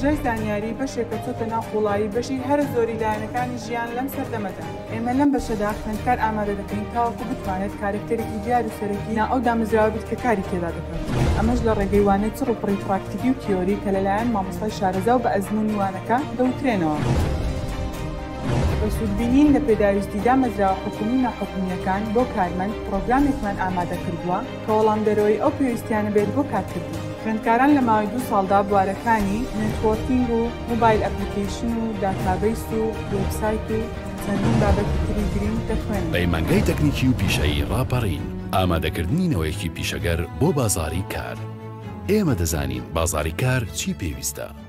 تەکنۆلۆژیای زانیاری بەشێکە چۆتە ناو قوڵایی بەشی هەرە زۆری لایەنەکانی ژیان لەم سەردەمەدا. ئێمە لەم بەشەدا خوێندکار ئامادە دەکەین تاوەکو بتوانێت کارەکتەرێکی دیار و سەرەکی ناو ئەو دامەزراوە بیت کە کاری تێدا دەکات، ئەمەش لە ڕێگەی وانەی چڕ و پڕی پراکتیکی و تیۆری کە لەلایەن مامۆستای شارەزا و بەئەزموونی وانەکە دەوترێنەوە. بە سوودبینین لە پێداویستی دامەزراوە حکومی و ناحکومییەکان بۆ کارمەند، پڕۆگرامێکمان ئامادە کردووە کە وەڵامدەرەوەی ئەو پێویستیانە بێت بۆ کارکردن. خوێندکاران لە ماوەی دوو ساڵدا بوارەکانی، networking و mobile application و database و وێبسایت و چەندین بابەتی تری گرینگ دەخوێنن. پەیمانگای تەکنیکی و پیشەیی ڕاپەڕین، ئامادەکردنی نەوەیەکی پیشەگەر بۆ بازاڕی کار. ئێمە دەزانین بازاڕی کار چی پێویستە.